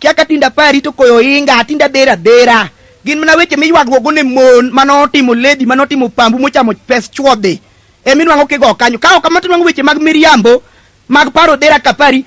Kia ka tinde apari to koyo inga, tinde adhera adhera. Gin mana weche miywagruok ne mon mane otimo lady mane otimo pambu mochamo pes chuodhi. Ema inwang'o kigo kanyo. Ka ok kamano to inwang'o weche mag miriambo mag paro dhera kapari.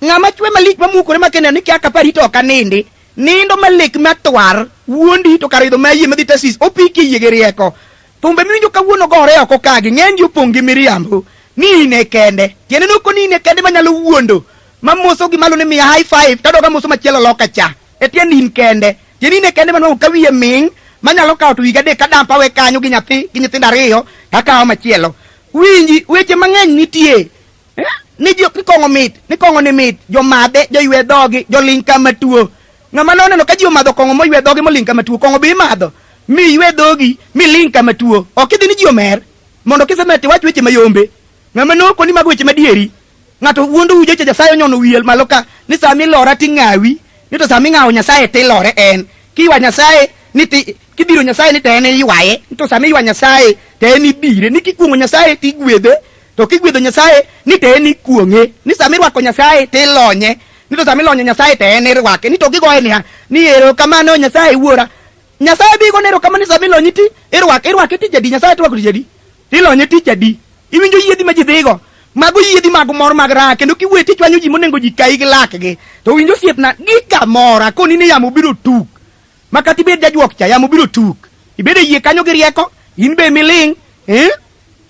Ng'ama chwe malich mamukore ma kineno ni kia kapari to ok anindi. Nindo malek matwar wuondi to kar idho ma yie madhi Tasis opiki e yie gi rieko. Thumbe miwinjo kawuono gore oko kagi ng'eny gi opong' gi miriambo. Ni in e kende. Tiende ni ok ni in e kende manyalo wuondo. Mamoso gi malo ni miya high five tadoga moso machielo loka cha. E tiende in kende. Tiende in e kende manwang'o ka wiye ming' manyalo kawo to higa adek kadampa we kanyo gi nyathi gi nyithindo ariyo takawo machielo. Winji weche mang'eny nitie. Eh? Ni ji ni kong'o mit, ni kong'o ni mit, jomadhe, joywe dhogi, joling' kama tuo. Ng'ama noneno ka ji omadho kong'o moywe dhogi moling' kama tuo, kong'o be imadho. Mi ywe dhogi, mi ling' kama tuo. Ok idhi ni ji omer, mondo kisemer tiwach weche mayombe. Ng'ama nokoni mago weche madieri. Ng'ato wuondo ujo cha Nyasaye onyono wiye malo ka, ni sama ilora ting'awi, ni to sama ing'awo Nyasaye tilore en. Kiywa Nyasaye ni ti kibiro Nyasaye ni to en iywaye, ni to sama iywa Nyasaye to en ibire, ni kikuong'o Nyasaye tigwedhe, to kigwedho Nyasaye ni to en ikuong'e, ni sama irwako Nyasaye to ilonye, ni to sama ilonyo Nyasaye to en irwake, ni to gigoye niya, ni erokamano Nyasaye wuora. Nyasaye bi gone erokamano ni sama ilonye ti irwake, irwake tich adi, Nyasaye to rwako tich adi, tilonye tich adi. Iwinjo yiedhi ma ji dhigo, mago yiedhi mag mor mag raha, kendo kiwuoyo tichwanyo ji monego ji kayi gi lakgi. To winj osiepna, gi kamora koni ni yamo biro tuk, ma kata ibed jajuok cha, yamo biro tuk. Ibed e yie kanyo gi rieko, in be miling', eh?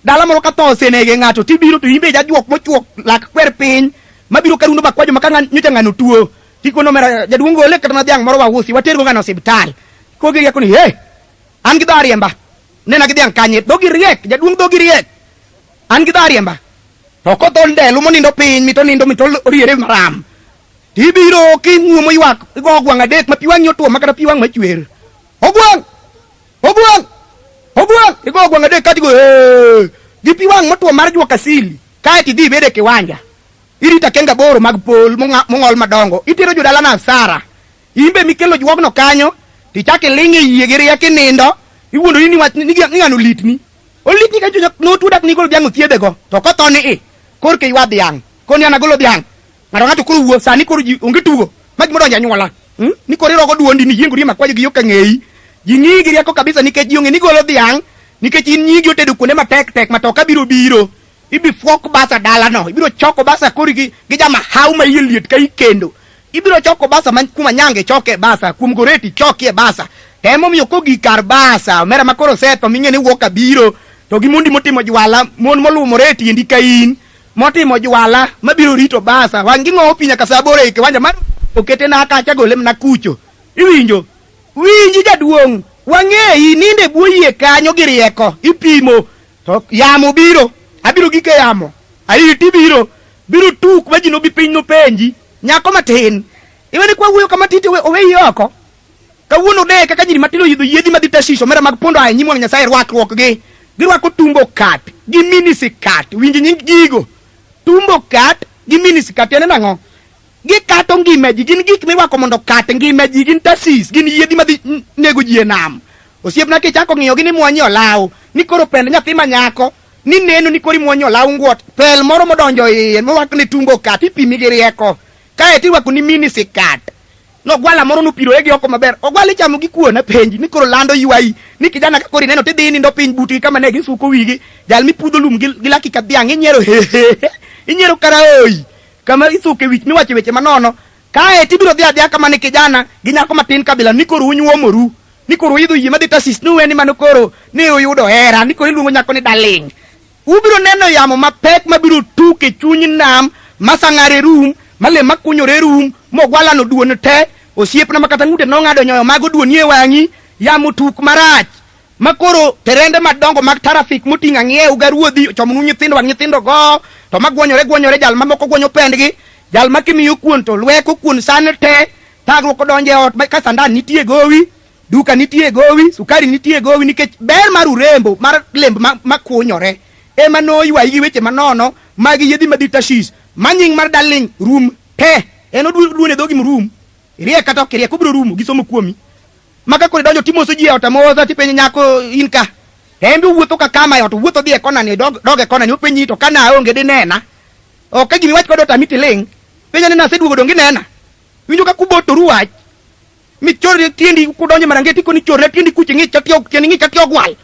Dala moro ka tho osenege ng'ato tibiro to in be jajuok mochuok lak kwer piny mabiro karundo bakwajo ma ka nyocha ng'ano tuo tikono omera jaduong' gole kata mana dhiang' moro wausi watergo ng'ano osiptal. Kogi rieko ni he an gi dho ariemba nena gi dhiang' kanye dhogi riek jaduong' dhogi riek an gi dho ariemba to kotho ndelu monindo piny mito nindo mito oriere maram tibiro king'uomo ywak igo ogwang' adek ma pi wang'i otwo ma kata pi wang' machwer ogwang' ogwang' ogwang' igo ogwang' adek kati go ee gi pi wang' motwo mar juok asili kae tidhi ibed e kiwanja irito akenga aboro mag pol mong'ol madongo itero jodala na asara in be mikelo juogno kanyo tichak iling' e yie gi riek inindo iwuondori ni wach ni ng'ano olitni olitni ka chunya notuo dak nigolo dhiang' othiedhego to kotho ni i korka iywa dhiang' koni an agolo dhiang' ng'ato ng'ato koro wuo sani koro ji onge tugo ma gima odonjo anyuola hmm? Ni koro irogo duondi ni yiengori e makwajo gi yo ka ng'eyi ji ng'iyi gi rieko kabisa nikech ji ong'e ni golo dhiang' nikech in nyingi otedo kuonde matek tek matoka biro biro ibi fuok basa dalano ibiro choko basa kori gi, gi jamahau ma iye liet ka ikendo ibiro choko basa ma kuma nyange choke basa kuom goreti chokie basa to emomiyo kogik kar basa omera ma koro osetho ming'e ni wuok abiro to gi mondi motimo jwala mon molumore e tiendi ka in motimo jwala mabiro rito basa wang' ging'owo pi nyaka saa aboro ei kiwanja mar okete na kacha gole mana kucho iwinjo winji jaduong' wang'eyi ninde bwo yie kanyo gi rieko ipimo to yamo biro abiro gike yamo aiti biro biro tuk ma ji nobi piny nopenji nyako matin iweni kwa wuoyo kama titi oweyi oko kawuono de kaka nyiri matindo yidho yiedhi madhi Tarshish omera mag pondo ae nyim wang' Nyasaye rwakruok gi girwako tumbo kat gi minisikat winj nying gigo tumbo kat gi minisikat tiende nang'o gikato ngima ji gin gik mirwako mondo okat ngima ji gin tasis gin yiedhi madhi nego ji e nam osiepna kichako ng'iyo gi ni mwonyi olaw ni koro pend nyathi ma nyako ni neno ni koro imwonyo olaw ngwot pel moro modonjo iye morwak ni tumbo kat ipimi gi rieko kae to irwako ni minisikat nogwala moro nopirore gi oko maber ogwala ichamo gi kuon apenji ni koro lando ywayi ni kijana ka koro ineno tidhi nindo piny butgi kama ne gisuko wigi jal mipudho lum gi laki ka dhiang' inyiero hehehe inyiero karaoyi kama isuke wich miwache weche manono kae tibiro dhi adhiya kama ni kijana gi nyako matin kabila ni koro unyuomoru ni koro uidho yie madhi Tarshish nuwe ni mano koro ni uyudo hera ni koro iluongo nyako ni darling ubiro neno yamo mapek mabiro tuk e chuny nam ma sang'are rum ma le makunyore rum mogwalano duon te osiepna ma kata ng'ute nong'ado nyoyo mago duonie wang'i yamo tuk marach ma koro terende madongo mag trafik moting'o ang'iew ga ruodhi ochomonu nyithindo wang' nyithindo go to magwonyore gwonyore jal mamoko gwonyo pendgi jal ma kimiyo kuon to lweko kuon san te thagruok odonjo e ot ka sandan nitie gowi duka nitie gowi sukari nitie gowi nikech ber mar urembo mar lemb makunyore ema noywayi gi weche manono mag yiedhi madhi Tarshish ma nying mar darling rum te en oduon e dhogi morum iriek kata ok iriek obiro rumo gi somo kuomi maka koro idonjo timoso ji e ot amosa tipenjo nyako in ka to en be owuotho ka kama e ot owuotho dhi e kona ni dog, dog e kona ni openji to ka naonge dinena ok ka gima iwach kode otami tiling' penja ni naseduogo donge inena Winjo ka kubotoru wach. Michorne tiendi kudonjo marangeti koni chorne tiendi kuche ng'ich ka tiendi ng'ich ka tie ogwal.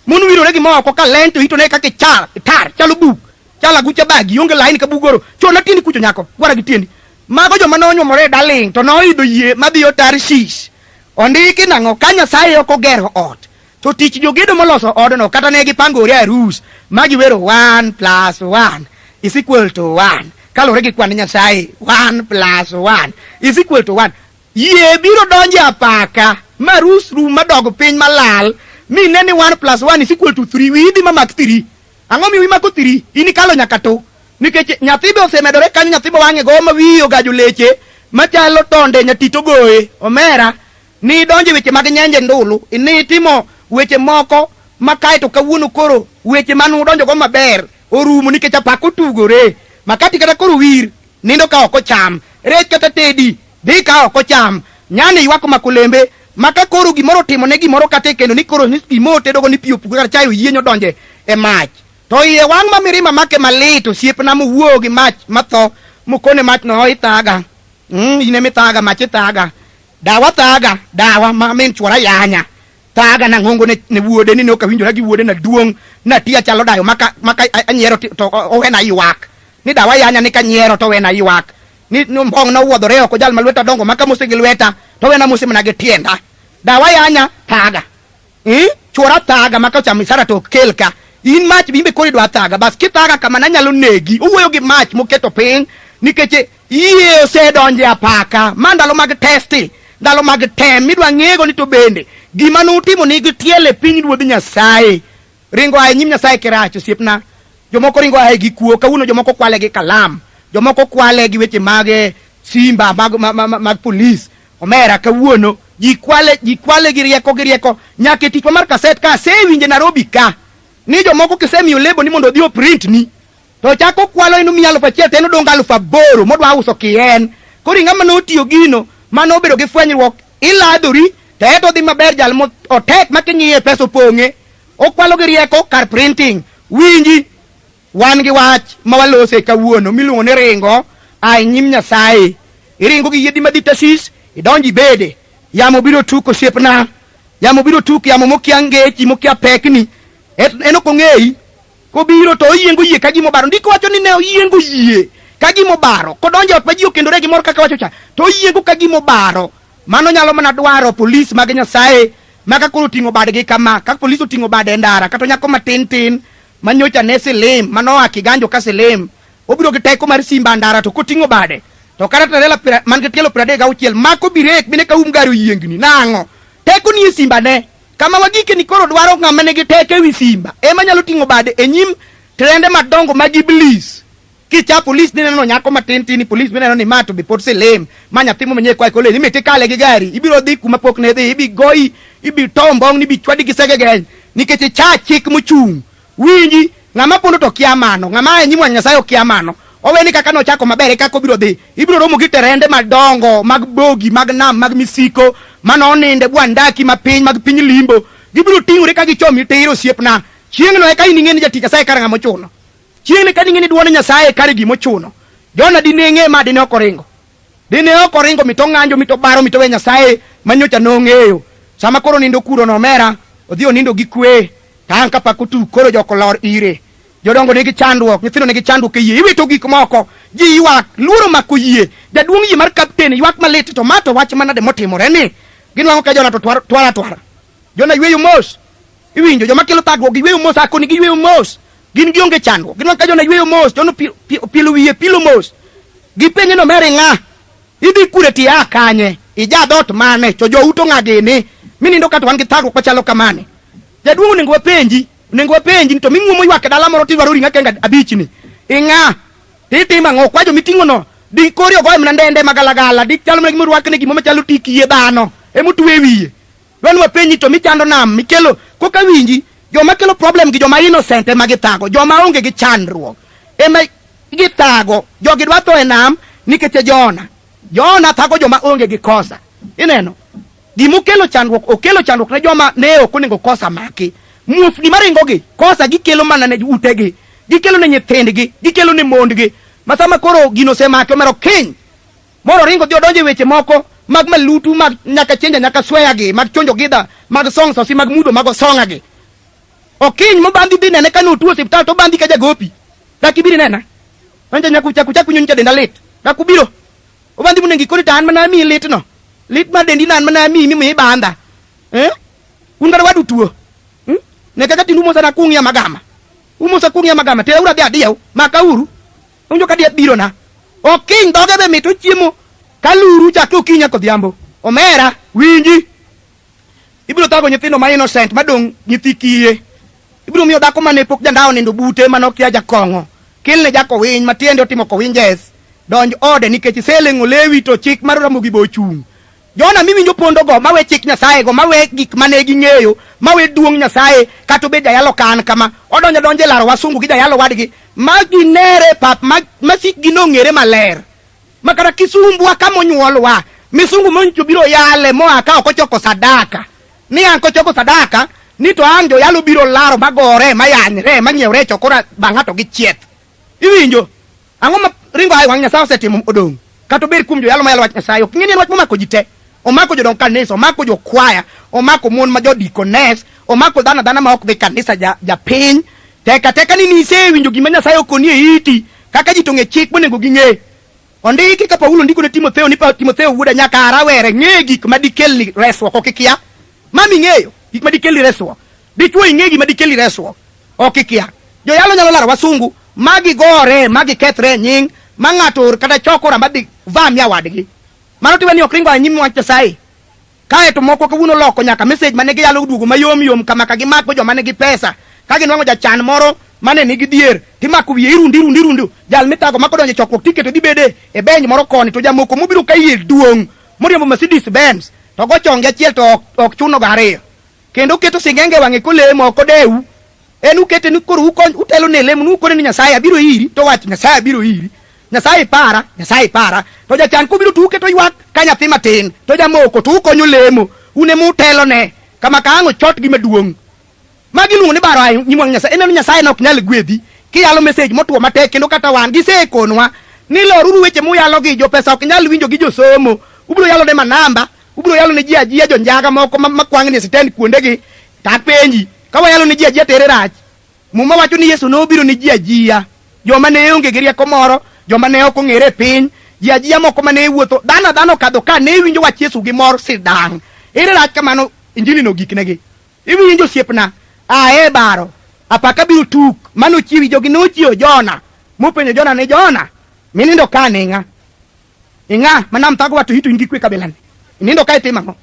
Mon wirore gi moko ka leny to itone kaka char, tar, chalo buk. Chalo agucha bagi, onge laini ka bugoro. Chorna tiendi kucho nyako, gwara gi tiendi. Mago joma nonyuomore e daling' to noidho yie madhiyo Tarshish. Ondiki nang'o ka Nyasaye ok ogero ot to tich jogedo moloso odno kata ne gipangore arus ma giwero 1 plus 1 is equal to 1 kaluwore gi kwan Nyasaye 1 plus 1 is equal to 1 yie biro donjo e apaka ma rus rum madog piny malal mi ne ni 1 plus 1 is equal to 3 wiyi dhi mamak 3 ang'o miyo imako 3 in ikalo nyaka to nikech nyathi be osemedore kanyo nyathi be wang'e go ma wiye ogajo leche machalo tonde nyatito goye omera ni idonjo e weche mag nyenje ndulu ni itimo weche moko ma kae to kawuono koro weche mane udonjogo maber orumo nikech apaka otugore makati kata koro wir nindo ka ok ocham rech kata tedi dhi ka ok ocham nyani ywak omako lembe ma ka koro gimoro otimo ne gimoro kata e kendo ni koro ni gima otedogo ni pi opukore kata chae oyienyo donje e mach to iye wang' ma mirima make malit osiepna mowuoyo gi mach matho mokone mach no ithaga in ema ithaga mach ithaga dawa thaga dawa ma min chwora yanya thaga nang'ongo ne, ne wuode ni ne ok awinjora gi wuode na duong' nati achalo dayo maka, maka anyiero to owena ywak ni dawa yanya ni kanyiero to owena ywak ni, ni mbong' nowuodhore oko jal ma lweta dongo maka mose gi lweta to owena mose mana gi tienda dawa yanya thaga Chwora thaga maka ochamo isara to ok kel ka in mach bimbe koro idwa thaga bas kithaga kama nanyalo negi owuoyo gi mach moketo piny nikech yie osedonjo e apaka ma ndalo mag testi ndalo mag tem midwa ng'ego ni to bende gima nutimo nigi tielo e piny ruodh Nyasaye ringo a e nyim Nyasaye kirach osiepna jomoko ringo ae gi kuo kawuono jomoko kwale gi kalam jomoko kwale gi weche mag simba mag, mag, mag, mag polis omera kawuono ji kwale ji kwale gi rieko gi rieko nyaka e tich mar kaset ka asewinje Nairobi ka ni jomoko kisemiyo lebo ni mondo odhi oprint ni to chako kwalo en omiyi 1000 to en odong' 8000 modwa uso kien koro ing'ama notiyo gino mane obedo gi fwenyruok iladhori to eto odhi maber jal mo otek ma king'iye pesa opong'e okwalo gi rieko kar printing winji wan gi wach ma walose kawuono miluongo ni ringo a e nyim Nyasaye iringo gi yiedhi madhi Tarsis idonj ibede yamo biro tuk osiepna yamo biro tuk yamo mokia ngechi mokia pekni en ok ong'eyi kobiro to oyiengo yie ka gima obaro ndiko wacho ni ne oyiengo yie ka gima obaro kodonjo e ot ma ji okendore gi mor kaka wacho cha to oyiengo ka gima obaro mano nyalo mana dwaro polis mag Nyasaye ma ka koro oting'o badgi kama ka polis oting'o bade e ndara kata nyako matin tin ma nyocha ne silim ma noa kiganjo ka silim obiro gi teko mar simba ndara to koting'o bade to kata trela man gi tielo 36 mako birek mine ka um gari oyiengni nang'o teko nie simba ne kama wagike ni koro dwaro ng'ama nigi teko ewi simba ema nyalo ting'o bade e nyim trende madongo mag iblis kicha polis nineno nyako matin tini polis mineno ni ma to be pod silim ma nyathi momenye kwa college imiti kale gi gari ibiro dhi kuma pok ne dhi ibi goyi ibi tow mbong ibi chwadi gi sege geny nikech icha chik mochung' winji ng'ama pondo to kia mano ng'ama e nyim wang' Nyasaye okia mano oweni kaka nochako maber e kaka obiro dhi ibiro romo gi terende madongo mag bogi mag nam mag misiko mane oninde bwandaki ma piny mag piny limbo gibiro ting'ore ka gichomi tir osiepna chieng'no eka in ing'e ni jatich Nyasaye kare ng'ama ochuno chieng'no eka ning'e ni duond Nyasaye kare gima ochuno Jona dine ng'e ma dine ok oringo dine ok oringo mito ng'anjo mito baro mito we Nyasaye manyocha nong'eyo sama koro nindo kuro no omera odhi onindo gi kwe tang' kapok otuk koro jok olor ire jodongo nigi chandruok nyithindo nigi chandruok e yie iwito gik moko ji ywak luoro mako yie jaduong' yie mar kapten ywak malit to ma to wach manade motimore ni ginwang'o ka Jona to twara twara Jona yweyo mos iwinjo joma kelo thagruok giyweyo mos akoni giyweyo mos gin gionge chandruok ginwang'o ka Jona yweyo mos Jona opielo wiye pilo mos gipenje no mere ng'a idhi kure tiya kanye ija dhoot mane to jouto ng'a gini minindo ka to wan gi thagruok machalo kamane jaduong' onego wapenji onego wapenji ni to ming'uomo ywak e dala moro tidwaro ring'a kenga abich ni ing'a titimo ang'o kwa jomiting'o no di kori ogoye mana ndende magalagala di chalo mana gima orwakne gima machalo tik yie dhano emotwe e wiye dwani wapenji to michando nam mikelo koka winji joma kelo problem gi joma innocent ema githago joma onge gi chandruok ema githago jogi dwa tho e nam nikech Jona Jona thago joma onge gi kosa ineno gimokelo chandruok okelo chandruok ne joma ne ok onego kosa maki muofni maringogi kosa gikelo mana ne utegi gikelo ne nyithindgi gikelo ne mondgi ma sama koro gino osemaki omero kiny Moro ringo dhi odonjo e weche moko mag malutu mag nyaka chenja nyaka sweya gi mag chonjo gidha mag song sosi mag mudo mag osonga gi. Okiny mobandhi dhi nene kane otuo osiptal to obandhi ka jagopi. Dak ibiro inena. Anja nyaka uchak uchak winjo ni denda lit. Dak ubiro. Obandhi monego ikoni to an mana amiyi litno. Lit mar dendi no an mana amiyi mimiyo ibandha. Eh? Un kata wadu tuo. Hmm? Ne kaka tindu mosa na kung'ya magama. Umosa kung'ya magama. Tera uru adhi adiew. Maka uru. Unjo ka diep biro na. Okiny dhoge be mit ochiemo kaluru chakre okinyi nyaka odhiambo. Omera, winji. Ibiro thago nyithindo ma innocent madong' nyithi kiye. Ibiro miyo dhako mane pok jandawo nindo bute mane okia jakong'o. Kelne jakowiny ma tiende otimo kowinjes. Donj ode nikech iseleng'o lewi to chik mar Ramogi be ochung'. Jona miwinjo pondogo mawe chik Nyasaye go mawe gik mane ging'eyo mawe duong' Nyasaye kata obed jayalo ka an kama odonjo donjo e laro wasungu gi jayalo wadgi ma ginere pap ma masikgi nong'ere maler ma kata Kisumbwa kama onyuolwa misungu moncho biro yale moa ka ok ochoko sadaka ni an kochoko sadaka ni to ang' joyalo biro laro magore mayanyre mang'iewre chokora bang'a to gichieth iwinjo Ang'o ma ringo ae wang' Nyasaye osetimo odong'? Kata obed kuom joyalo mayalo wach Nyasaye, ok ing'e ni en wach momako ji te. Omako jodong kanisa, omako jokwaya, omako mon ma jodikones, omako dhano adhana ma ok dhi kanisa ja, japiny. Tek ateka ni nisewinjo gima Nyasaye okoni e iti, kaka ji to ng'e chik monego ging'e. Ondiki ka Paulo ndiko ne Timotheo ni Timotheo wuoda nyaka a rawere ng'e gik ma dikelni resruok ok ikia. Mami ing'eyo gik ma dikelni resruok. Dichwo ing'e gima dikelni resruok. Ok ikia. Joyalo nyalo laro wasungu ma gigore ma gikethre e nying ma ng'ato or kata chokora ma dhi vamia wadgi. Mano tiwe ni ok ringo a nyim wach Nyasaye. Kae to moko kawuono loko nyaka message mane giyalo duogo mayom yom kama ka gimako joma nigi pesa. Ka ginwang'o jachan moro mane nigi dhier timako wiye irundu irundu irundu. Jal mithago mako donjo e chokruok tiketo dhi bede e bench moro koni to jamoko mobiro ka iye duong' moriembo Mercedes Benz to go chonge achiel to ok, ok chuno ga ariyo. Kendo oketo singenge e wang'e kolemo ok odewu. En ukete ni koro ukony utelo ne lemo nukone ni Nyasaye abiro iri to wacho Nyasaye abiro iri. Nyasaye ipara, Nyasaye ipara. To jachan kobiro to uketo ywak ka nyathi matin. To jamoko to ukonyo lemo. Un ema utelo ne. Kama ka ang' ochot gi maduong'. Magi iluongo ni baro ae nyim wang' Nyasaye. Ineno Nyasaye ne ok nyal gwedhi. Kiyalo message motwo matek kendo kata wan gisekonwa ni loruru weche muyalo gi jopesa ok nyal winjo gi josomo. Ubiro yalo ne manamba, ubiro yalo ne ji ajia jonjaga moko ma kwang'ni e sitend kuondegi. To apenji, ka wayalo ne ji ajia to ere rach? Muma wacho ni Yesu nobiro ne ji ajia, joma ne onge gi rieko moro, joma ne ok ong'ere e piny, ji ajia moko ma ne wuotho, dhano adhana okadho ka ne winjo wach Yesu gi mor sidang'. Ere rach kamano injili no giknegi? Iwinjo osiepna, ae baro, apaka biro tuk, mano chiwi, jogi nochiewo Jona, mopenjo Jona ni Jona, minindo ka ning'a? Ing'a ma nam thagowa to ito in gi kwe kabilani. Inindo ka itimo ang'o?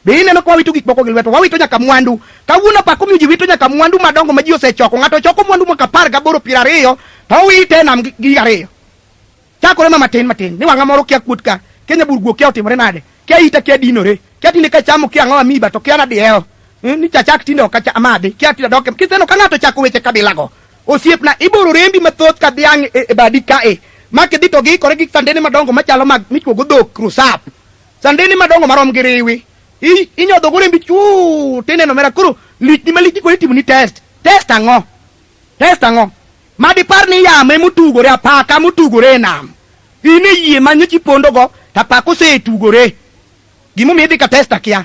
Be ineno ka wawito gik moko gi lwetwa? Wawito nyaka mwandu. Kawuono apaka omiyo ji wito nyaka mwandu madongo ma ji osechoko. Ng'ato choko mwandu mwaka 18 20 to owite e nam gi ariyo. Chakore ma matin matin. Ni wang'a moro kia kuot ka. Kia nyaburguo kia otimore nade. Kia ita kia dinore. Kia tinde kachamo kia ang'o amiba to kia nadiewo. Ni chachak tinde ok amadhi. Kia tinde adok. Kiseneno ka ng'ato chako weche kabilago. Osiepna iboro rembi mathoth ka dhiang' e badi kae. Ma kidhi to giikore gi sandene madongo machalo mag michuogo dhok rusap. Sandene madongo marom gi riwi. Inyodho go rembi chuth tineno mera koro lichni malich koro itimo ni test. Test ang'o? Test ang'o? Ma dipar ni yamo emotugore apaka motugore e nam. In e yie ma nyocha ipondogo to apaka osetugore. Gimomiyo idhi ka test akia.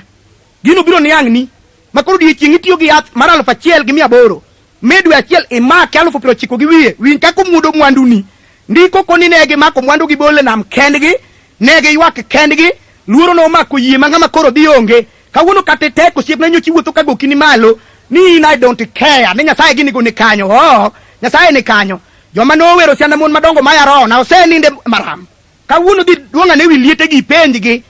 Gino biro niang'ni ma koro odiechieng' itiyo gi yath mar 1800 Me dwe achiel imake 90,000 gi wiye. Winj kaka omuodo mwanduni. Ndiko koni ne gimako mwandu gi bole nam kendgi, ne giywak kendgi, luoro nomako yie ma ng'ama koro dhi onge. Kawuono kata itek osiepna nyocha iwuotho ka goki ni malo ni in I don't care ni Nyasaye gini go ni kanyo. Oh, Nyasaye ni kanyo. Joma nowero sianda mon madongo maya roho na oseninde maram. Kawuono dhi duong' ane wi liete gi ipenjgi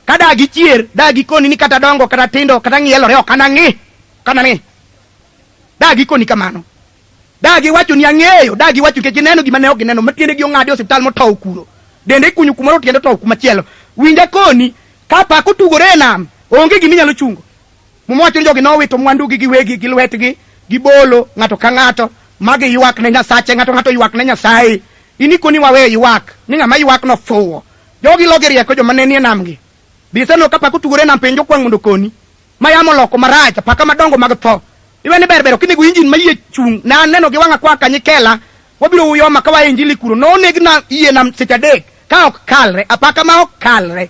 ka da gichier da gikoni ni kata dongo kata tindo kata ng'ielore ok anang'i ok anang'i. Da gikoni kamano. Da giwacho ni ang'eyo, da giwacho nikech gineno gima ne ok gineno, ma tiendegi ong'adi e osiptal motow kuro. Dende ikunyo kumoro tiende otow kumachielo. Winja koni, ka pak otugore e nam, onge gima inyalo chungo. Muma wacho ni jogi nowito mwandugi giwegi gi lwetgi, gibolo ng'ato ka ng'ato, ma giywak ne Nyasache, ng'ato ng'ato ywak ne Nyasaye. In ikoni wawe ywak, ni ng'ama ywak no fuwo. Jogi logi rieko joma ne nie nam gi. Biseno ka pak otugore e nam penj okwang' mondo okoni. Ma yamo oloko marach, apaka madongo mag tho. Iwe ni ber ber ok inego injin ma yie chung'. Ne aneno gi wang'a kwa kanyikela. Wabiro uyoma ka waa injili kuro. Noneg na yie nam seche adek. Ka ok kalre, apaka ma ok kalre.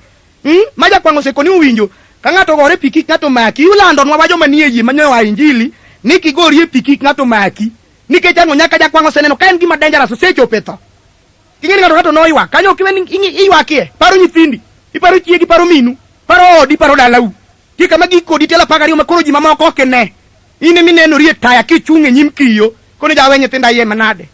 Ma jakwang' osekoni uwinjo ka ng'ato ogore pi kik ng'ato maki. Ilandonwa wa joma nie yie manyo a injili ni kigori e pi kik ng'ato maki. Nikech ang'o nyaka jakwang' oseneno ka en gima dangerous osechopo e tho. Ing'e ni ng'ato ng'ato noywak. Kanyo ok iwe ni iywakie. Paro nyithindi, iparo chiegi, iparo minu, paro odi, iparo dalau. Tie kama gik kodi tielo 12 ma koro ji mamoko ok ne. In ema inenori e taya kichung' e nyim kiyo. Koni jawe nyithinda iye manade.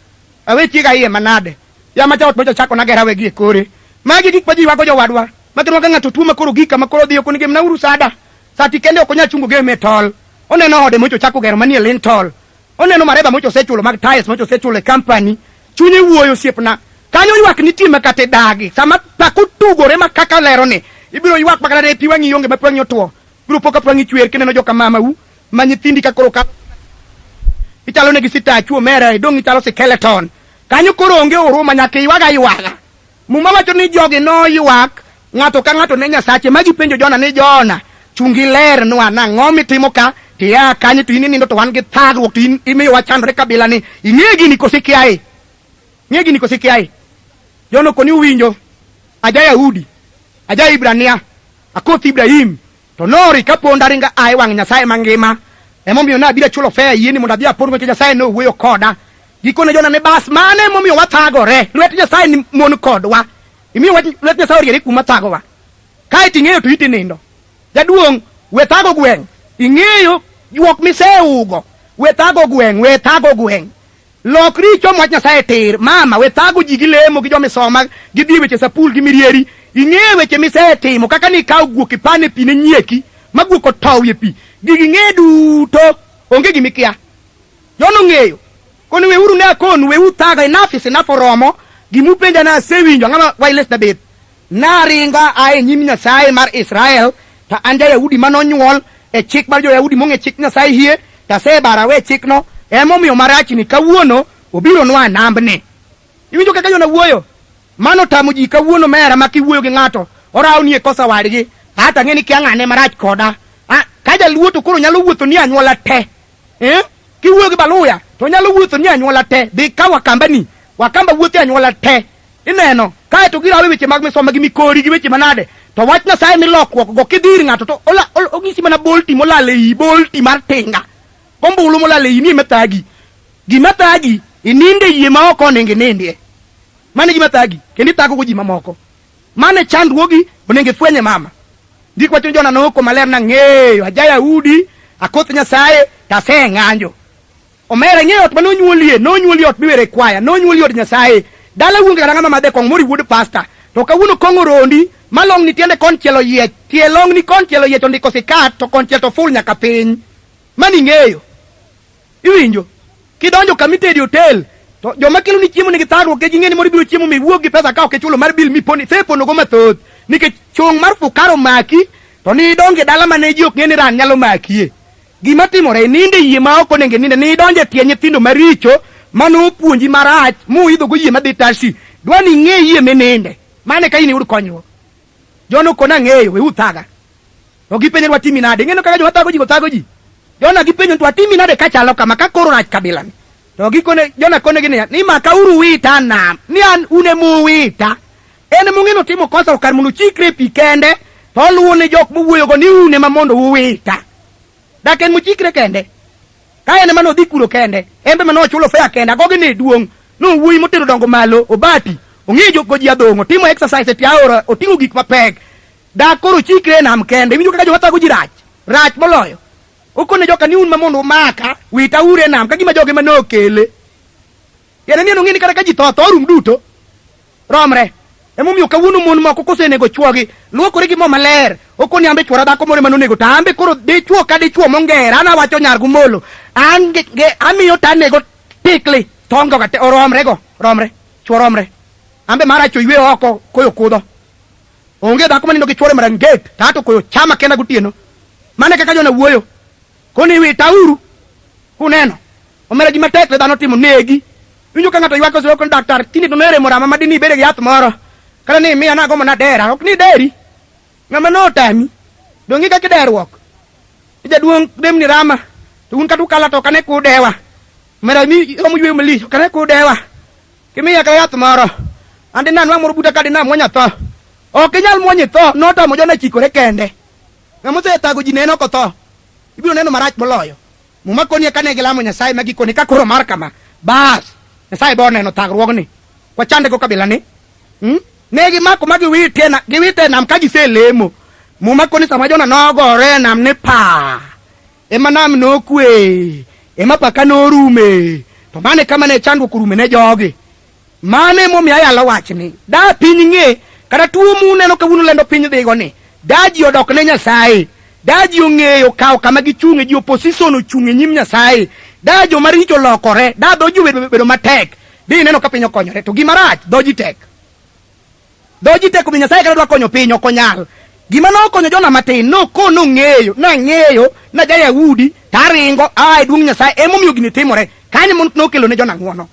Awe chiega iye manade. Ya macha ot mocha chako nagera we gi e kore. Magi gik ma ji ywago jowadwa. Ma ka ng'ato tuo ma koro gik kama koro odhi okoni gemna uru sada. Sati kende ok onyal chungo gem e tol. Oneno ode mocha ochako gero manie lintel. Oneno mareba mocha osechulo mag tiles mocha osechulo e company. Chunye wuoyo osiepna. Kanyo ywak nitie ma kata idagi. Sama pak otugore ma kaka lero ni, ibiro ywak ma kata ne pi wang'i onge ma pi wang'i otwo. Ibiro po ka pi wang'i chwer kineno joka mamau ma nyithindi ka koro ka ichalo negi sitachu omera idong' ichalo skeleton. Kanyo koro onge huruma nyaka iywag aywaga. Muma wacho ni jogi noywak ng'ato ka ng'ato ne Nyasache ma gipenjo Jona ni Jona, chung ilernwa nang'o mitimo ka to ia kanyo to in inindo to wan gi thagruok to in imiyo wachandore kabila ni ing'e gini koso ikiaye? Ing'e gini koso ikiaye? Jona okoni uwinjo, aja Yahudi, aja Hibrania, akoth Ibrahim, to nori kaponda ringa a e wang' Nyasaye mangima. Emomiyo nabiro achulo fea yieni mondo adhi apond nikech Nyasaye nowuoyo koda. Gikone Jona ni bas mano emomiyo wathagore. Lwet Nyasaye ni mon kodwa. Imiyo wach lwet Nyasaye oriere kuma thagowa. Kae to ing'eyo to iti nindo. Jaduong' we thago gweng'. Ing'eyo juok miseugo. We thago gweng', we thago gweng'. Lokri ichom wach Nyasaye tir. Mama, we thago ji gi lemo gi jomisoma gi dhi e weche sapul gi mirieri. Ing'e weche misetimo kaka ni ikawo guok ipane pi ne nyieki ma guok otow e pi. Gigi ng'e duto. Onge gima ikia. Jona ong'eyo. Koni weuru ne akonu, weuru thaga, enough is enough oromo. Gima upenja na asewinjo, ang'ama wireless dabith. Naringo aa e nyim Nyasaye mar Israel, to an ja-Yahudi mane onyuol e chik mar jo-Yahudi mong'e chik Nyasaye hie, to asebaro awe chikno, emomiyo marachni kawuono obironwa e nambni. Iwinjo kaka Jona wuoyo? Mano otamo ji kawuono mera ma kiwuoyo gi ng'ato, orawni e kosa wadgi, hata ang'e ni kia ng'ane marach koda. Ah, ka jaluo to koro nyalo wuotho ni anyuola te. Eh? Kiwuoyo gi Baluya to nyalo wuotho ni anyuola te. Dhi ka Wakamba ni. Wakamba wuotho e anyuola te. Ineno? Kae to girawo e weche mag misoma gi mikori gi weche manade. To wach Nyasaye milokruok go kidhi ir ng'ato to ola, ol, onyisi mana bolti molal e iyi, bolti mar tinga. Gombulu molal e iyi ni ema thagi. Gima thagi, ininde yie ma ok onego inindie. Mano e gima thagi, kendo ithago go ji mamoko. Mano e chandruogi, onego ifwenye mama. Ndiko wacho ni Jona noko maler nang'eyo, aja Yahudi, akoth Nyasaye, to aseng'anjo. Omera ing'eyo ot mane onyuolie, nonyuolie ot miwere kwaya, nonyuolie od Nyasaye. Dala wuonge kata ng'ama madhe kong'o mori wuod pasta. To kawuono kong'o rondi, ma long'ni tiende konchiel oyiech, tie long'ni konchiel oyiech ondiko sikat, to konchiel to full nyaka piny. Mano ing'eyo. Iwinjo? Kidonjo kama itede hotel, to joma kelo ni chiemo nigi thagruok nikech ging'e ni moro ibiro chiemo mi iwuog gi pesa ka ok ichulo mar bill miponi iseponogo mathoth. Nikech chung' mar fukara omaki, to ni idonjo e dala mane ji ok ng'e ni ran nyalo makie. Gima timore, ininde yie ma ok onego ininde, ni idonjo e tie nyithindo maricho mane opuonji marach muidhogo yie madhi Tarsi. Dwa ni ing'e yie mininde. Mano eka in iyud konyruok. Jona okona ang'eyo, weuru thaga. To gipenjo ni watimi nade? Ing'eno kaka joma thago ji go thago ji. Jona gipenjo ni to watimi nade ka chalo kama ka koro rach kabila ni. To gikone Jona konegi niya, ni makauru wita nam, ni an un emuwita. En emong'e notimo kosa kar mondo ochikre e pi kende, to oluwo ne jok mowuoyogo ni un ema mondo uwita. Dak en mochikre kende. Ka en ema nodhi kuro kende, en be mane ochulo fare kende, agogi ne duong'. No wuoyi motero dongo malo, obati, ong'e go ji adhong'o, otimo exercise e tie aora, oting'o gik mapek. Dak koro chikre e nam kende. Iwinjo kaka joma thago ji rach? Rach moloyo. Okone joka ni un ma mondo umaka, wita uru e nam ka gima joge mane okele. Tiende ni en ong'e ni kata ka ji tho, tho orum duto. Romre. Emomiyo kawuono mon moko kosenego chwogi, luokore gi mo maler. Okoni ambe chwora dhako moro ema nonego to ambe koro dichwo ka dichwo mongera. An awacho nyar Gumolo. An amiyo to anego tikli. Tongo ka oromre go. Romre. Chwo romre. Ambe mara cho ywe oko koyo kudho. Onge dhako manindo gi chwore maranget to ato koyo chama kenda gotieno. Mano e kaka Jona wuoyo. Koni witauru kuneno. Omera gima tek ne dhano timo negi. Winjo ka ng'ato ywak osiro kon daktar tinde to nere morama ma dini ibede gi yath moro. Kata ni imiya nagomo nadera ok ni deri. Ng'ama notami. Donge kaka iderruok. Jaduong' demni rama. To un kata ukala to ok ane kudewa. Omera mi romo yweyo malich ok ane kudewa. Kimiya kata yath moro. Ande nanwang' moro buta ka dina muonya tho. Ok inyal muonyo tho, notamo Jona chikore kende. Ng'ama osethago ji neno kotho. Ibiro neno marach moloyo. Muma koni kane gilamo Nyasaye ma gikone ka koro mar kama. Bas, Nyasaye bo neno thagruogni. Wachande go kabila ni. Hmm? Ne gimako ma giwite na giwite nam ka giselemo. Muma koni sama Jona nogore e nam ni pa. Ema nam nokwe. Ema paka norume. To mane kama ne chandruok orume ne jogi. Mano emomiyo ayalo wachni. Da piny ng'e kata tuo muneno kawuono lendo piny dhigo ni. Da ji odok ne Nyasaye. Da ji ong'eyo kawo kama gichung'e, ji opposition ochung' e nyim Nyasaye. Da joma richo lokore, da dho ji obedo bedo matek. Di ineno ka piny okonyore. To gima rach, dho ji tek. Dho ji tek omiyo Nyasaye kata dwa konyo piny ok onyal. Gima nokonyo Jona matin, nokono ong'eyo, nang'eyo, na ja Yahudi, to aringo, aa e duong' Nyasaye, emomiyo gini timore. Kanyo nokelo ne Jona ng'wono.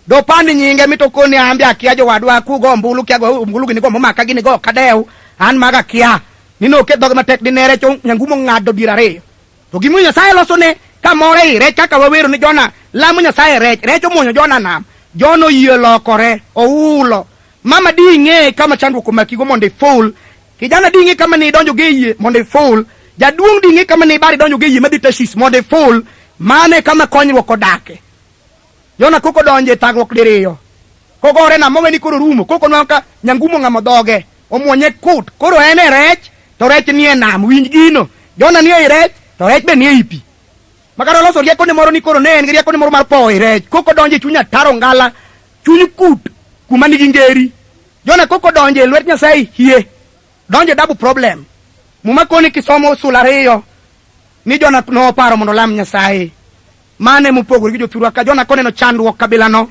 Dopand nyinge mit okoni an be akia jowadwa kugo ombulu kia go ombulu gini go momaka gini go ok adew an maga akia ni noket dhoge matek ni ne rech nyangumo ng'ado dier ariyo to gimomiyo Nyasaye loso ne kamoro ei rech kaka wawero ni Jona lamo Nyasaye rech rech omuonyo Jona nam Jona oyie lokore oulo mama di ing'e kama chandruok omakigo mondo iful kijana di ing'e kama ne idonjo ge yie mondo iful jaduong' di ing'e kama ne ibaro idonjo ge yie madhi Tarsis mondo iful mane kama konyruok odake Jona koko donjo e thagruok diriyo. Kogore nam mowe ni koro rumo. Koko nwang'o ka nyangumo ong'amo dhoge. Omuonye kut. Koro en e rech, to rech nie nam. Winj gino. Jona nie i rech, to rech be nie i pi. Makata oloso riekone moro ni koro ne en gi riekone moro mar powo i rech. Koko donjo e chuny ataro ngala, chuny kut, kuma nigi ngeri. Jona koko donjo e lwet Nyasaye hie. Donjo e double problem. Muma koni kisomo sula ariyo ni Jona noparo mondo olam Nyasaye. Mano ema opogore gi jothurwa ka Jona koneno chandruok kabilano.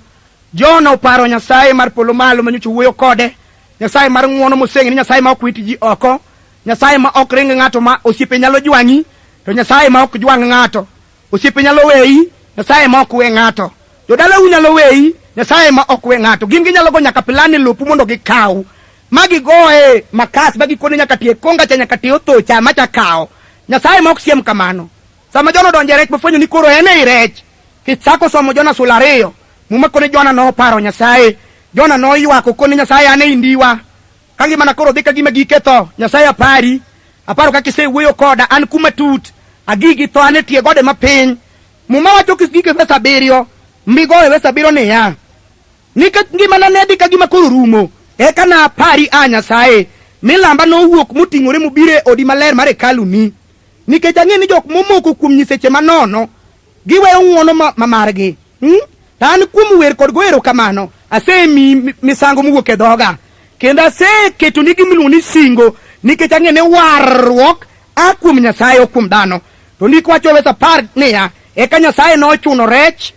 Jona oparo Nyasaye mar polo malo ma nyocha owuoyo kode, Nyasaye mar ng'wono moseng'e ni Nyasaye ma ok wit ji oko, Nyasaye ma ok ring ng'ato ma osiepe nyalo jwang'i, to Nyasaye ma ok jwang' ng'ato. Osiepe nyalo weyi, Nyasaye ma ok we ng'ato. Jodalau nyalo weyi, Nyasaye ma ok we ng'ato. Gin ginyalo go nyaka plan e lopu mondo gikaw. Ma gigoye makas ma gikone nyaka tie konga cha nyaka tie otho cha macha kawo. Nyasaye ma ok siem kamano. Sama Jona odonjo e rech mofwenyo ni koro en ei rech, kichako somo Jona sula ariyo, Muma kone Jona noparo Nyasaye. Jona noywak okone Nyasaye an ei ndiwa. Ka ngimana koro dhi ka gima gike tho, Nyasaye apari. Aparo kaka isewuoyo koda, an kuma tut. Agigi tho, an e tie gode mapiny. Muma wacho gike wes abiriyo, migoyo wes abiriyo niya, Nikech ngimana ne dhi ka gima koro rumo, eka napari, a Nyasaye, mi lamba nowuok moting'ore mobiro e odi maler mar hekaluni. Nikech ang'e ni jok momoko kuom nyiseche manono, giweyo ng'wono ma, ma margi. Hmm? To an kuom wer kod goyo erokamano, asemiyi misango mowuok e dhoga, kendo aseketoni gima iluongo ni singo, nikech ang'e ni warruok a kuom Nyasaye, ok kuom dhano. To ndiko wacho e wes apar niya, eka Nyasaye nochuno rech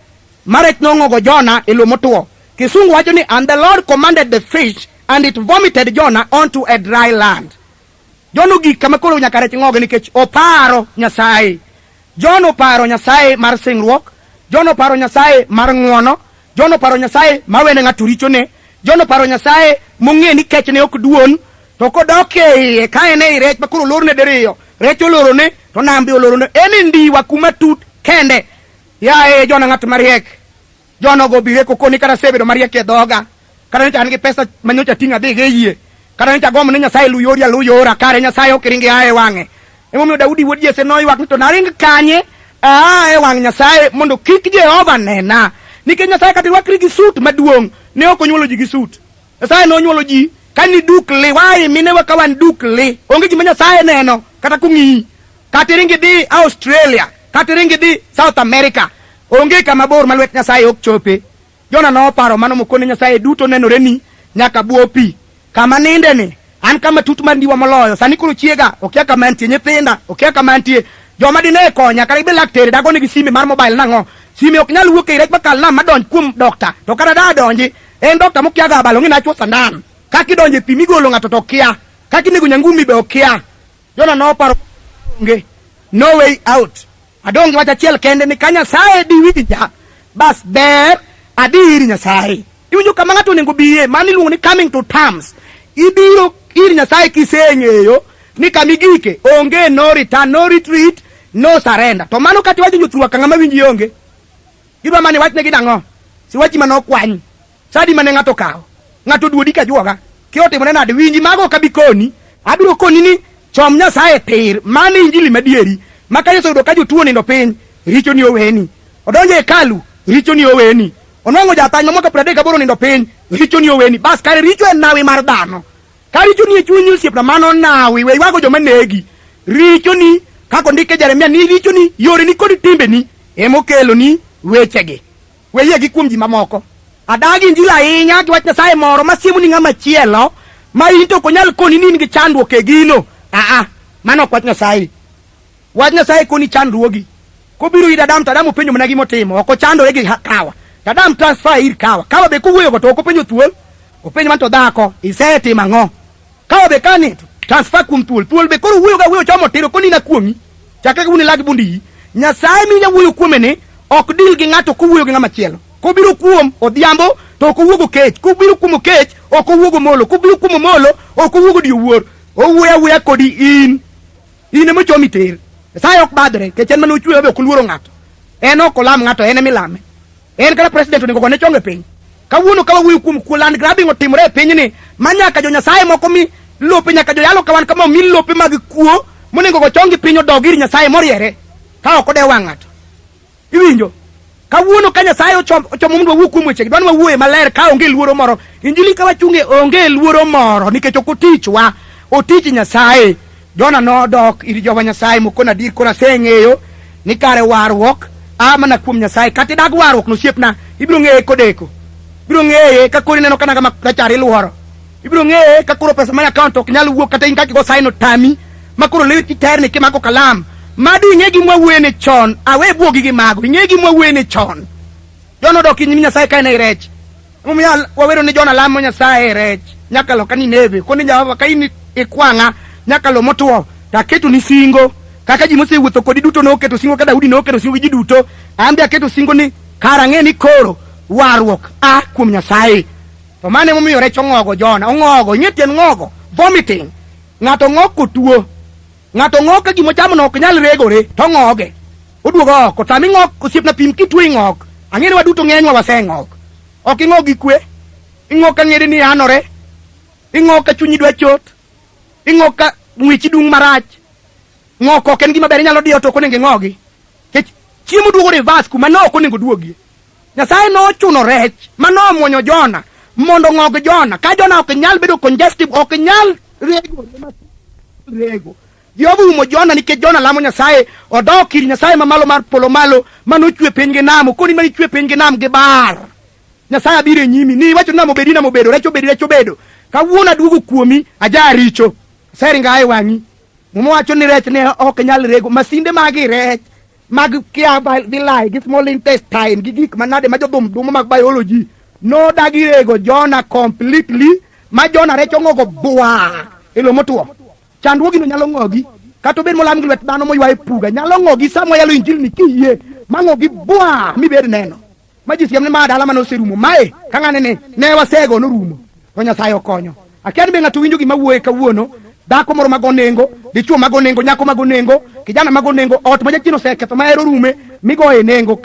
ma rech nong'ogo Jona e lowo motwo. Kisungu wacho ni and the Lord commanded the fish and it vomited Jonah onto a dry land. Jona ogik kama koro nyaka rech ng'oge nikech oparo Nyasaye. Jona oparo Nyasaye mar singruok. Jona oparo Nyasaye mar ng'wono. Jona oparo Nyasaye mawene ng'ato richone. Jona oparo Nyasaye mong'e ni kechne ok duon. To kodok e iye ka en ei rech ma koro olorne diriyo, rech olorone to nam be olorone. En e ndiwa kuma tut kende. Yaye Jona ng'at mariek. Jona ogo bire kokoni kata asebedo mariek e dhoga. Kata nyocha an gi pesa ma nyocha ating'o adhi go e yie. Kata nyocha agombo ni Nyasaye lu yori alu yora kare Nyasaye ok ring ia e wang'e. Emomiyo Daudi wuod Jesse noywak ni to naring kanye aa e wang' Nyasaye mondo kik Jehova nena. Nikech Nyasaye kata irwakri gi sut maduong' ne ok onyuolo ji gi sut. Nyasaye nonyuolo ji ka ni duk li wayi minewa ka wan duk li. Onge gima Nyasaye neno kata kong'iyi. Kata iring idhi Australia, kata iring idhi South America, onge kama bor ma lwet Nyasaye ok chope. Jona noparo mano mokone Nyasaye duto nenore ni nyaka bwo pi. Kama ninde ni, an kama tut mar ndiwa moloyo. Sani koro chiega, okia kama antie, nyithinda, okia kama antie. Joma dine konya, kata gibed laktere, dagonegi sime mar mobile nang'o. Sime ok nyal wuok ei rech makal nam madonj kuom dokta. To kata da donji, en dokta mokia ga abal, ong'e nachwo sandan. Kaka idonjo e pi migolo ng'ato to okia. Kaka inego nyangumi be okia. Jona noparo onge no way out. Adong' gi wach achiel kende ni ka Nyasaye diwinja, bas ber adhi ir Nyasaye. Iwinjo kama ng'ato onego biye, mano iluongo ni coming to terms. Ibiro ir Nyasaye kiseng'eyo ni kama igike onge no return, no retreat, no surrender. To mano kata iwacho jothurwa ka ng'ama winji onge. Gidwa mana iwachnegi nang'o? Siwachi mane okwany. Sadi mane ng'ato okawo. Ng'ato duodi ka juoga. Kia otimone nade? Winji mago ok abi koni. Abiro koni ni chom Nyasaye tir. Mano e injili madieri. Ma ka Yesu oyudo ka jotuo onindo piny, richo ni oweni. Odonjo e hekalu, richo ni oweni. Onwang'o jathany ma mwaka 38 onindo piny, richo ni oweni. Bas kare richo en nawi mar dhano. Ka richo ni e chunyi osiepna, mano nawi. We ywago joma negi. Richo ni, kaka ondike Jeremia ni richo ni, yoreni kod timbeni emokeloni wechegi. Weyie gi kuom ji mamoko. Adagi injili ahinya gi wach Nyasaye moro ma siemo ni ng'ama chielo ma in to ok onyal koni ni in gi chandruok e gino. Aa, mano ok wach Nyasaye. Wach Nyasaye koni chandruogi. Kobiro ir Adam to Adam openjo mana gima otimo, ok ochandore gi Kawa. To Adam transfer ir Kawa. Kawa be kowuoyogo to ok openjo thuol, openjo mana to dhako, isetimo ang'o? Kawa be kani transfer kuom thuol. Thuol be koro wuoyo ga wuoyo chomo tiro koni na kuomi. Chakre kawuono ilag bund iyi. Nyasaye minya wuoyo kuome ni ok deal gi ng'ato kowuoyo gi ng'ama chielo. Kobiro kuom odhiambo to ok owuog okech. Kobiro kuom okech ok owuog omolo. Kobiro kuom omolo ok owuog odiewuor. Owuoyo awuoya kodi in. In ema ochomi tir. Nyasaye ok badhre nikech en mane ochweyo be ok oluoro ng'ato. En ok olam ng'ato en ema ilame. En kata president onego gone chonge piny. Kawuono ka wawuoyo kuom kuo land grabbing otimore e pinyni ma nyaka jo Nyasaye moko mi lope nyaka joyalo ka wan kama omi lope mag kuo monego go chongi piny odog ir Nyasaye moriere ka ok odew wang' ng'ato. Iwinjo? Kawuono ka Nyasaye ochomo mondo wawuo kuom wechegi, dwani wawuoye maler ka onge luoro moro. Injili ka wachunge onge luoro moro nikech ok otichwa, otich Nyasaye. Jona nodok ir Jehova Nyasaye mokono adier koro aseng'eyo ni kare warruok a mana kuom Nyasaye. Kata idag warruok no osiepna, ibiro ng'eye kodeko. Ibiro ng'eye ka koro ineno ka nanga ma rachar iluoro. Ibiro ng'eye ka koro pesa mar account ok nyal wuok kata in kaka igo sign otami ma koro lweti terni kimako kalam. Madi ing'e gima wawuoyene chon, awe buogi gi mago. Ing'e gima wawuoyene chon. Jona odok e nyim Nyasaye ka en ei rech. Emomiyo wawero ni Jona lamo Nyasaye e rech nyaka loka Nineve. Koni Jehova ka in ikwang'a nyaka lo motwo to aketoni singo kaka ji mosewuotho kodi duto noketo singo ka Daudi noketo singo gi ji duto. An be aketo singo ni kara ang'e ni koro warruok a kuom Nyasaye. To mano emomiyo rech ong'ogo Jona. Ong'ogo. Ing'e tiend ng'ogo? Vomiting. Ng'ato ng'ok kotuo. Ng'ato ng'ok ka gima ochamono ok nyal regore to ong'oge. Oduogo oko. Sama ing'ok osiepna pim kituo ing'ok. Ang'e ni waduto ng'enywa waseng'ok. Ok ing'ok gi kwe. Ing'ok ka ng'ede ni yanore. Ing'ok ka chunyi dwa chot. Ing'ok ka ng'wechi dung' marach. Ng'ok ok en gima ber inyalo diyo to ok onego ing'ogi. Nikech chiemo duogo reverse kuma ne ok onego oduogie. Nyasaye nochuno rech ma nomuonyo Jona mondo ong'og Jona. Ka Jona ok nyal bedo congestive, ok nyal rego, rego. Jehova umo Jona nikech Jona lamo Nyasaye, odok ir Nyasaye mamalo mar polo malo manochwe piny gi nam, okoni mane ichwe piny gi nam gi bar. Nyasaye abiro e nyimi, ni iwacho ni nam obedi nam obedo, rech obedi rech obedo. Kawuono aduogo kuomi, aja richo. Aseringa e wang'i. Muma wacho ni rech ne ok nyal rego, masinde mag i rech mag kia vilai gi small intestine gi gik manade ma jodhum dumo mag biology nodagi rego Jona completely ma Jona rech ong'ogo bwa e lo motwo. Chandruogino nyalo ng'ogi kata obed molam gi lwet dhano moywa e puga nyalo ng'ogi sama wayalo injili ni kiyie ma ng'ogi bwa mibed neno ma ji siem ni ma dala mane oserumo mae ka ng'ane ni ne wasego norumo to Nyasaye okonyo. Akia ni be ng'ato winjo gima wuoye kawuono dhako moro mago nengo dichuo mago nengo nyako mago nengo kijana mago nengo ot ma jachien oseketho ma hero rume migoye nengo.